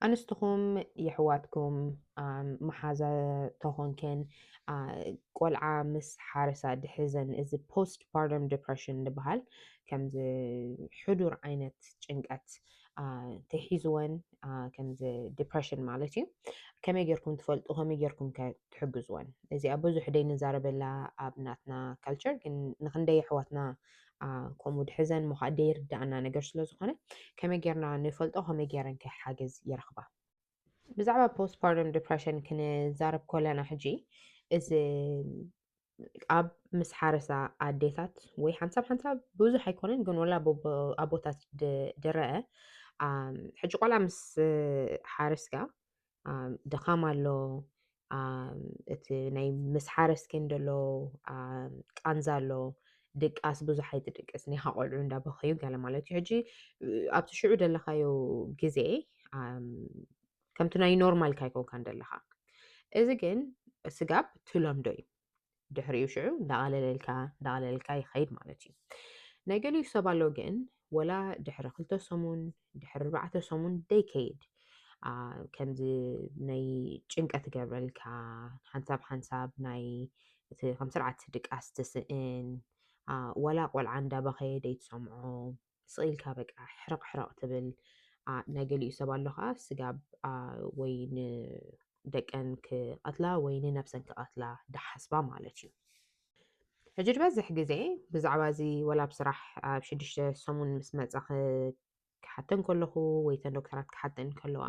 ኣንስትኹም የሕዋትኩም፣ ኣም፣ መሓዛ ተኾንክን፣ ኣ፣ ቆልዓ ምስ ሓረሳ ድሕዘን፣ እዚ ፖስት ፓርተም ዲፕረሽን ዝበሃል፣ ከምዚ ሕዱር ዓይነት ጭንቀት፣ ኣ፣ ተሒዝወን፣ ኣ፣ ከምዚ ዲፕረሽን ማለት እዩ። ከመይ ጌርኩም ትፈልጡ? ከመይ ጌርኩም ከ ትሕግዝወን? እዚኣ ብዙሕ ደይንዛረበላ ኣብ ናትና ካልቸር፣ ግን ንኽንደይ ኣሕዋትና፣ ኣ፣ ከምኡ ድሕዘን ምዃ ደይርዳእና ነገር ስለ ዝኾነ፣ ከመይ ጌርና ንፈልጦ? ከመይ ጌረን ከ ሓገዝ ይረኽባ? ብዛዕባ ፖስት ፓርተም ዲፕረሽን ክንዛረብ ከለና ሕጂ፣ እዚ ኣብ ምስ ሓረሳ ኣዴታት ወይ ሓንሳብ ሓንሳብ ብዙሕ ኣይኮነን፣ ግን ወላ ኣቦ-፣ ኣቦታት ድ-፣ ድረአ፣ ኣም፣ ሕጂ ቆልዓ ምስ ሓረስካ፣ ኣም፣ ድኻም ኣሎ፣ ኣም፣ እቲ ናይ ምስ ሓረስክን ደሎ፣ ኣም፣ ቃንዛ ኣሎ፣ ድቃስ ብዙሕ ኣይትድቅስ፣ ኒኻ ቆልዑ እንዳበኸዩ ገለ ማለት እዩ። ሕጂ ኣብቲ ሽዑ ደለኻዮ ግዜ፣ ኣም፣ ከምቲ ናይ ኖርማልካ ኣይኮንካን ደለኻ። እዚ ግን ስጋብ ትለምዶ እዩ። ድሕሪኡ ሽዑ እንዳቐለለልካ፣ እንዳቐለለልካ ይኸይድ ማለት እዩ። ናይ ገሊኡ ሰብ ኣሎ ግን፣ ወላ ድሕሪ ክልተ ሰሙን፣ ድሕሪ ኣርባዕተ ሰሙን ደይከይድ፣ ኣ፣ ከምዚ ናይ ጭንቀት ይገብረልካ፣ ሓንሳብ ሓንሳብ ናይ እቲ ከም ስርዓት ድቃስ ትስእን፣ ኣ፣ ወላ ቆልዓ እንዳበኸየ ደይትሰምዖ፣ ስቕ ኢልካ በቃ ሕርቕ ሕርቕ ትብል። ኣ፣ ናይ ገሊኡ ሰብ ኣሎ ኸዓ ስጋብ፣ ኣ፣ ወይ ንደቀን ክቐትላ ወይ ንነብሰን ክቐትላ ድሓስባ ማለት እዩ። ሕጂ ዝበዝሕ ግዜ ብዛዕባ እዚ ወላ ኣብ ስራሕ ኣብ ሽዱሽተ ሰሙን ምስ መጻ ክ-፣ ክሓተን ከለኹ ወይ ተን ዶክተራት ክሓተን ከለዋ፣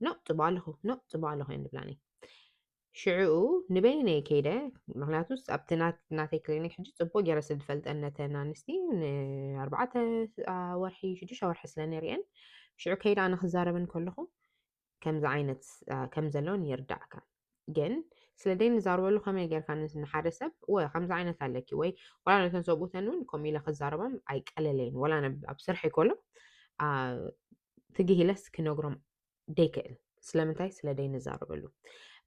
"ኖ፣ ጽቡቕ ኣለኹ፣ ኖ፣ ጽቡቕ ኣለኹ" እየን ዝብላኒ። ሽዕኡ ንበይነይ ከይደ፣ ምኽንያቱ ኣብቲ ናት-፣ ናተይ ክሊኒክ ሕጂ ጽቡቕ ገይረ ስለ ዝፈልጠን ነተን ኣንስቲ ንኣርባዕተ፣ ኣ፣ ወርሒ፣ ሽዱሽተ ወርሒ ስለ ነሪአን፣ ሽዑ ከይደ ኣነ ክዛረበን ከለኹ ከምዚ ዓይነት፣ ኣ፣ ከም ዘለውን ይርዳእካ። ግን ስለ ደይንዛረበሉ ከመይ ጌርካ ን-፣ ንሓደ ሰብ፣ "ወ፣ ከምዚ ዓይነት ኣለኪ" ወይ ዋላ ነተን ሰብኡተን እውን ከምኡ ኢለ ክዛረቦም ኣይቀለለይን። ዋላ ነ-፣ ኣብ ስርሐይ ከሎ፣ ኣ፣ ትግህ ኢለስ ክነግሮም ደይክእል። ስለምንታይ? ስለ ደይንዛረበሉ።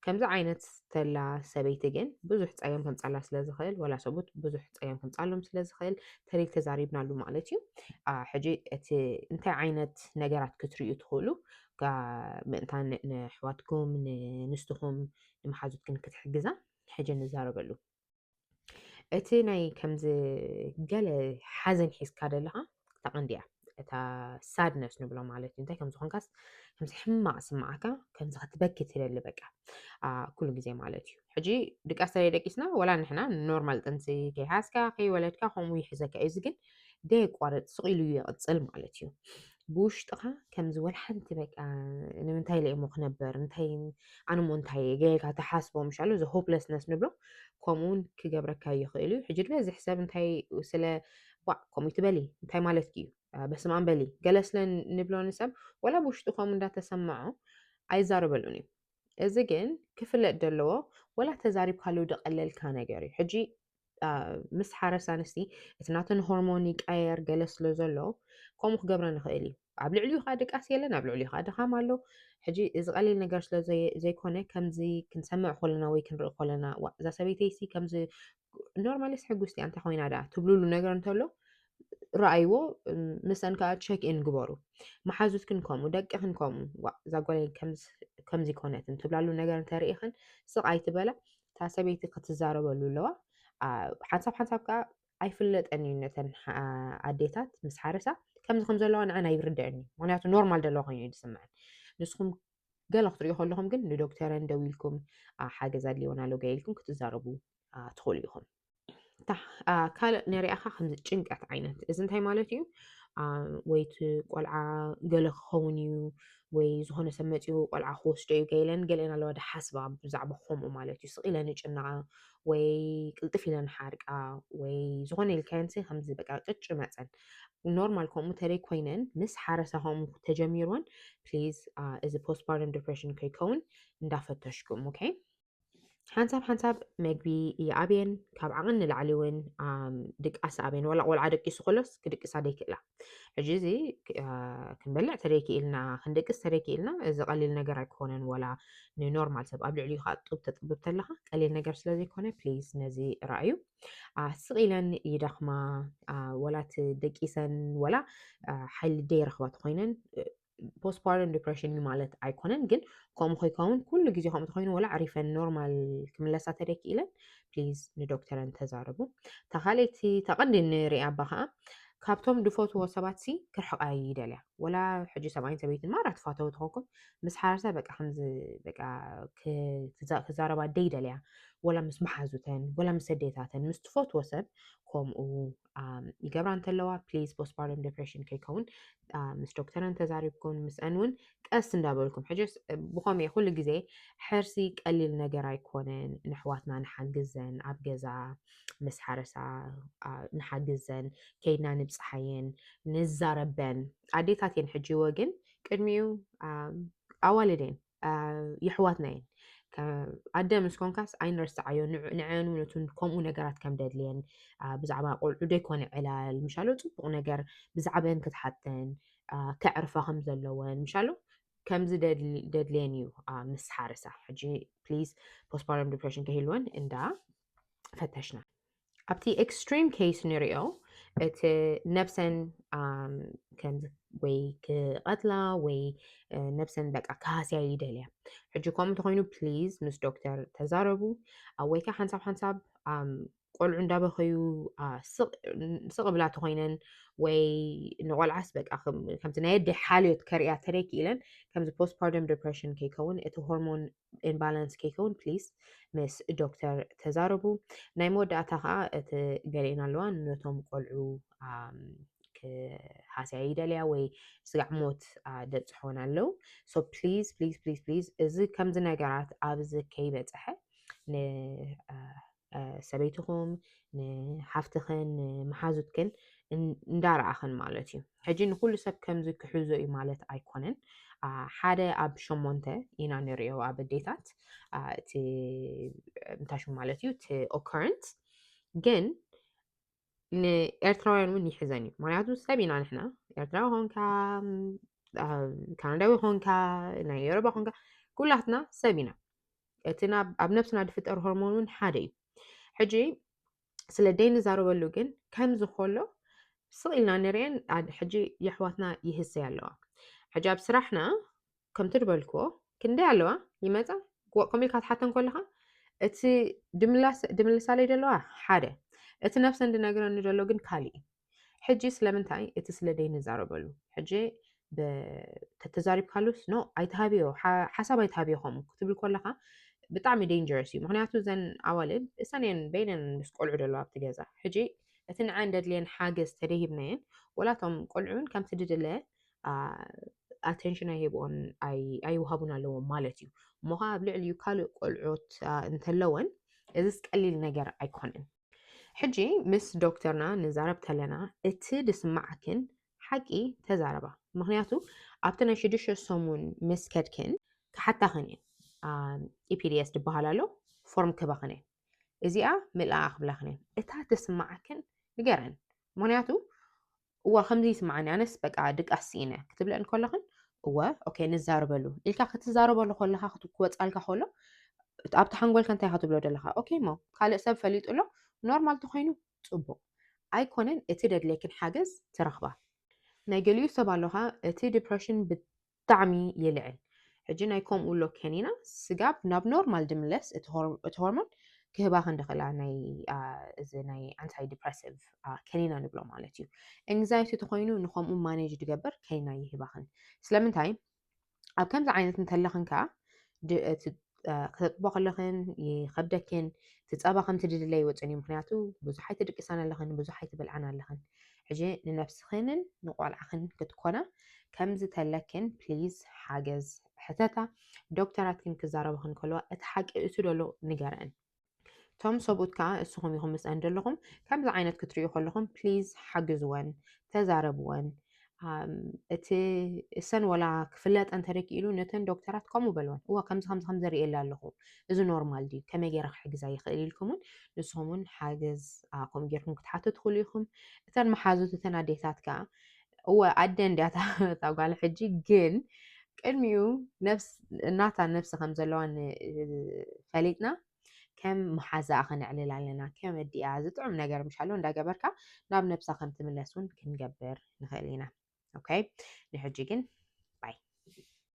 ከምዚ ዓይነት ተላ ሰበይቲ ግን ብዙሕ ጸገም ከምጻላ ስለ ዝኽእል፣ ዋላ ሰብኡት ብዙሕ ጸገም ከምጻሎም ስለ ዝኽእል፣ ተሪር ተዛሪብናሉ ማለት እዩ። ኣ፣ ሕጂ እቲ እንታይ ዓይነት ነገራት ክትርእዩ ትኽእሉ፣ ጋ-፣ ምእንታን ን-፣ ንኣሕዋትኩም፣ ን-፣ ንስትኹም፣ ንመሓዙትክን ክትሕግዛ፣ ሕጂ ንዛረበሉ። እቲ ናይ ከምዚ ገለ ሓዘን ሒዝካ ደለኻ፣ እታ ቀንዲ እያ። እታ ሳድነስ ንብሎ ማለት እዩ። እንታይ ከም ዝኾንካስ፣ ከምዚ ሕማቕ ስምዓካ፣ ከምዚ ክትበኪ ትደሊ በቃ። ኣ፣ ኩሉ ግዜ ማለት እዩ። ሕጂ ድቃስ ተለይ ደቂስና፣ ወላ ንሕና ኖርማል ጥንሲ ከይሓዝካ፣ ከይወለድካ፣ ከምኡ ይሕዘካ እዩ። እዚ ግን ደየቋርጥ ስቕ ኢሉ ይቕጽል ማለት እዩ። ብውሽጥኻ ከምዚ ወላ ሓንቲ በቃ ንምንታይ ኢለ እሞ ክነበር፣ እንታይ ኣነ እሞ እንታይ እየ ገይረ ኢልካ ትሓስቦ ምሻሉ፣ እዚ ሆፕለስነስ ንብሎ፣ ከምኡ እውን ክገብረካ ይኽእል እዩ። ሕጂ ዝበዝሕ ሰብ እንታይ ስለ፣ "ዋእ፣ ከምኡ ትበሊ፣ እንታይ ማለትኪ እዩ? ኣ፣ በስመ ኣብ በሊ" ገለ ስለ ንብሎ ንሰብ፣ ወላ ብውሽጡ ከምኡ እንዳተሰምዖ ኣይዛረበሉን እዩ። እዚ ግን ክፍለጥ ዘለዎ፣ ወላ ተዛሪብካሉ ዝቐለልካ ነገር እዩ። ሕጂ፣ ኣ፣ ምስ ሓረስ ኣንስቲ እቲ ናተን ሆርሞን ይቀየር ገለ ስለ ዘሎ፣ ከምኡ ክገብረን ይኽእል እዩ። ኣብ ልዕሊኡ ኸዓ ድቃስ የለን፣ ኣብ ልዕሊኡ ኸዓ ድኻም ኣሎ። ሕጂ እዚ ቀሊል ነገር ስለ ዘይ-፣ ዘይኮነ፣ ከምዚ ክንሰምዕ ከለና ወይ ክንርኢ ከለና፣ "ዋእ፣ እዛ ሰበይተይሲ ከምዚ ኖርማሊስ ሕጉስቲ እያ፣ እንታይ ኮይና ደኣ?" ትብሉሉ ነገር እንተሎ፣ ረኣይዎ፣ እም፣ ምስኣን ከኣ ቸክ ኢን ግበሩ። መሓዙትክን ከምኡ፣ ደቅኽን ከምኡ፣ "ዋእ፣ እዛ ጓለይ ከምዚ፣ ከምዚ ኮነት" እንትብላሉ ነገር እንተርኢኽን፣ ስቕ ኣይትበላ። እታ ሰበይቲ ክትዛረበሉ ኣለዋ። ኣ፣ ሓንሳብ ሓንሳብ ከኣ ኣይፍለጠን እዩ ነተን ሓ-፣ ኣዴታት ምስ ሓረሳ ከምዚ ከም ዘለዋ ንዓን ኣይርድአን እዩ። ምኽንያቱ ኖርማል ዘለዋ ኮይኑ እዩ ዝስምዐን። ንስኹም ገለ ክትሪኡ ከለኹም ግን ንዶክተረን ደዊልኩም፣ ኣ፣ ሓገዝ ኣድልዮና ኣሎ ገለ ኢልኩም ክትዛረቡ፣ ኣ፣ ትኽእሉ ኢኹም። እታ፣ ኣ፣ ካልእ ነሪኣኻ ከምዚ ጭንቀት ዓይነት። እዚ እንታይ ማለት እዩ? ኣ፣ ወይ እቲ ቆልዓ ገለ ክኸውን እዩ፣ ወይ ዝኾነ ሰብ መጺኡ ቆልዓ ክወስዶ እዩ ገለን ገለን ኣለዋ ድሓስባ ብዛዕባ ከምኡ ማለት እዩ። ስቕ ኢለን ይጭነቓ ወይ ቅልጥፍ ኢለን ሓርቃ ወይ ዝኾነ ኢልካየንሲ ከምዚ በቃ ቅጭ መጸን። ኖርማል ከምኡ ተደይ ኮይነን ምስ ሓረሳ ከምኡ ተጀሚርወን፣ ፕሊዝ፣ ኣ፣ እዚ ፖስትፓርተም ዲፕሬሽን ከይከውን እንዳፈተሽኩም፣ ኦኬ? ሓንሳብ ሓንሳብ መግቢ ይኣብየን፣ ካብ ዓቕን ንላዕሊ እውን፣ ኣም፣ ድቃስ ኣብየን። ዋላ ቆልዓ ደቂሱ ከሎስ ክድቅሳ ደይክእላ። ሕጂ እዚ፣ ክ-፣ ኣ፣ ክንበልዕ ተደይክኢልና፣ ክንድቅስ ተደይክኢልና፣ እዚ ቀሊል ነገር ኣይኮነን። ዋላ ንኖርማል ሰብ ኣብ ልዕሊኡ ከዓ ጡብ ተጥብብ ተለኻ ቀሊል ነገር ስለ ዘይኮነ፣ ፕሊዝ ነዚ ረኣዩ። ኣ፣ ስቕ ኢለን ይደኽማ፣ ኣ፣ ወላ እቲ ደቂሰን፣ ወላ፣ ኣ፣ ሓይሊ ደይረኽባ ተኾይነን፣ እ፣ postpartum depression እዩ ማለት ኣይኮነን፣ ግን ከምኡ ከይከውን ኩሉ ግዜ ከምኡ ተኮይኑ ወላ ዕሪፈን ኖርማል ክምለሳ ተደኪኢለን ፕሊዝ ንዶክተረን ተዛረቡ። ተካለይቲ ተቐንዲ ንሪኣ ኣባ ከዓ ካብቶም ድፈትዎ ሰባት ሲ ክርሕቃ ይደልያ። ወላ ሕጂ ሰብኣይን ሰበይትን ማራ ትፋተው ተኾንኩም ምስ ሓረሰ በቃ ከምዚ በቃ ክዛረባ ደይደልያ፣ ወላ ምስ መሓዙተን ወላ ምስ ኣዴታተን ምስ ትፈትዎ ሰብ ከምኡ ይገብራ እንተለዋ ፕሊዝ postpartum depression ከይከውን ምስ ዶክተረን ተዛሪብኩም ምስአን እውን ቀስ እንዳበልኩም። ሕጂ ብኸም ኩሉ ግዜ ሕርሲ ቀሊል ነገር ኣይኮነን። ንሕዋትና ንሓግዘን፣ ኣብ ገዛ ምስ ሓረሳ ንሓግዘን፣ ከይድና ንብፅሓየን፣ ንዛረበን። ኣዴታት እየን ሕጂ ወግን ቅድሚኡ ኣዋልድ እየን፣ የሕዋትና እየን። ኣደ ምስ ኮንካስ ኣይንረስዓዮ፣ ንዐን እውን ከምኡ ነገራት ከም ደድልየን ብዛዕባ ቆልዑ ደይኮነ ዕላል ምሻሎ ፅቡቕ ነገር ብዛዕበን ክትሓተን ከዕርፋ ከም ዘለወን ምሻሎ ከምዚ ደድልየን እዩ ምስ ሓረሳ። ሕጂ ፕሊዝ postpartum depression ከይህልወን እንዳ ፈተሽና ኣብቲ extreme case ንሪኦ እቲ ነብሰን ከም ወይ ክቐትላ ወይ ነብሰን በቃ ክሃስያ ይደልያ። ሕጂ ከምኡ እንተኮይኑ ፕሊዝ ምስ ዶክተር ተዛረቡ። ኣብ ወይ ከዓ ሓንሳብ ሓንሳብ ቆልዑ እንዳበኸዩ ስቕ ብላ ተኮይነን ወይ ንቆልዓስ በቃ ከምቲ ናይ ኣደ ሓልዮት ከርእያ ተደይ ክኢለን ከምዚ postpartum depression ከይከውን እቲ ሆርሞን ኢምባላንስ ከይከውን ፕሊዝ ምስ ዶክተር ተዛረቡ። ናይ መወዳእታ ከዓ እቲ ገሊአን ኣለዋ ነቶም ቆልዑ ክሃስያ ይደልያ ወይ ስጋዕ ሞት ደብፅሖን ኣለዉ። So please please please please እዚ ከምዚ ነገራት ኣብዚ ከይበፅሐ ንሰበይትኹም ንሓፍትኽን ንመሓዙትክን እንዳረኣኽን ማለት እዩ። ሕጂ ንኩሉ ሰብ ከምዚ ክሕዞ እዩ ማለት ኣይኮነን። ሓደ ኣብ ሸሞንተ ኢና ንሪኦ ኣብ ኣዴታት እቲ እንታይ ሽሙ ማለት እዩ እቲ occurrence ግን ንኤርትራውያን እውን ይሕዘን እዩ። ምክንያቱ ሰብ ኢና ንሕና፣ ኤርትራዊ ኾንካ ካናዳዊ ኾንካ ናይ ኤሮባ ኾንካ ኩላትና ሰብ ኢና። እቲ ኣብ ነብስና ዝፍጠር ሆርሞን እውን ሓደ እዩ። ሕጂ ስለ ደይ ንዛረበሉ ግን ከምዚ ከሎ ስቕ ኢልና ንሪአን ሕጂ የሕዋትና ይህሰይ ኣለዋ። ሕጂ ኣብ ስራሕና ከምቲ ዝበልክዎ ክንደይ ኣለዋ ይመፃ ከምኡ ኢልካ ትሓተን ከለካ እቲ ድምልሳለይ ዘለዋ ሓደ እቲ ነብሰን ድነግረኒ ዘሎ ግን ካሊእ እዩ። ሕጂ ስለምንታይ እቲ ስለ ደይ ንዛረበሉ ሕጂ ተተዛሪብካሉስ ኖ ኣይትሃብዮ ሓሳብ ኣይትሃብዮ ከምኡ ክትብል ከለካ ብጣዕሚ dangerous እዩ። ምክንያቱ እዘን ኣዋልድ እሰን እየን በይነን ምስ ቆልዑ ዘለዋ ኣብቲ ገዛ ሕጂ እቲ ንዓን ደድልየን ሓገዝ ተደሂብናየን ወላቶም ቆልዑን ከምቲ ድድለ attention ኣይህብኦን ኣይውሃቡን ኣለዎም ማለት እዩ። እሞ ከዓ ኣብ ልዕሊኡ ካልእ ቆልዑት እንተለወን እዚስ ቀሊል ነገር ኣይኮነን። ሕጂ ምስ ዶክተርና ንዛረብ ተለና እቲ ድስማዓክን ሓቂ ተዛረባ። ምክንያቱ ኣብቲ ናይ ሽዱሽተ ሰሙን ምስ ከድክን ክሓታኽን እየን። ኢፒዲኤስ ድበሃል ኣሎ ፎርም ክባኽን እየን። እዚኣ ምልኣ ክብላኽን እየን። እታ ትስማዓክን ንገረን። ምክንያቱ እዋ ከምዚ ይስማዓኒ ኣነስ በቃ ድቃስ ስኢነ ክትብለአን ከለኽን እወ ኦኬ ንዛረበሉ ኢልካ ክትዛረበሉ ከለካ ክወፃልካ ከሎ ኣብቲ ሓንጎልካ እንታይ ክትብሎ ዘለካ ኦኬ ሞ ካልእ ሰብ ፈሊጡ ኣሎ ኖርማል ተኮይኑ ፅቡቅ ኣይኮነን እቲ ደድለይክን ሓገዝ ትረክባ ናይ ገሊኡ ሰብ ኣለካ እቲ ዲፕሬሽን ብጣዕሚ ይልዕል ሕጂ ናይ ከምኡ ኣሎ ከኒና ስጋብ ናብ ኖርማል ድምለስ እቲ ሆርሞን ክህባኽን ድኽእላ ናይ እዚ ናይ ኣንታይ ዲፕረሲቭ ከኒና ንብሎ ማለት እዩ። ኤንግዛይቲ ተኮይኑ ንከምኡ ማኔጅ ድገብር ከኒና ይህባኽን። ስለምንታይ ኣብ ከምዚ ዓይነት እንተለኽን ከዓ ክተጥቦ ከለኽን ይኸብደክን እቲ ጸባ ከምቲ ድድለ ይወፅን እዩ። ምክንያቱ ብዙሕ ኣይትድቅሳን ኣለኽን፣ ብዙሕ ኣይትበልዓን ኣለኽን። ሕጂ ንነብስኽንን ንቆልዓኽን ክትኮና ከምዚ ተለክን ፕሊዝ ሓገዝ ሕተታ። ዶክተራትክን ክዛረብኽን ከለዋ እቲ ሓቂ እሱ ደሎ ንገረን። እቶም ሰብኡት ከዓ እስኹም ኢኹም ምስአን ደለኹም ከምዚ ዓይነት ክትርእዩ ከለኹም ፕሊዝ ሓግዝወን፣ ተዛረብወን። እቲ እሰን ወላ ክፍለጠ እንተደኪኢሉ ነተን ዶክተራት ከምኡ በልወን እዋ ከምዚ ከምዚ ከም ዘርእየላ ኣለኹ እዚ ኖርማል ድዩ ከመይ ገይረ ክሕግዛ ይኽእል ኢልኩም እውን ንስኹም እውን ሓገዝ ከምኡ ጌርኩም ክትሓቱ ትኽእሉ ኢኹም። እተን መሓዙት እተን ኣዴታት ከዓ እወ ኣደ እንዲያ እታ ጓል ሕጂ ግን ቅድሚኡ ነፍስ እናታ ነፍሲ ከም ዘለዋ ፈሊጥና ከም መሓዛኣ ከነዕልል ኣለና። ከም ኣዲኣ ዝጥዑም ነገር ምሻሎ እንዳገበርካ ናብ ነብሳ ከም ትምለስ እውን ክንገብር ንኽእል ኢና። ኦኬ ንሕጂ ግን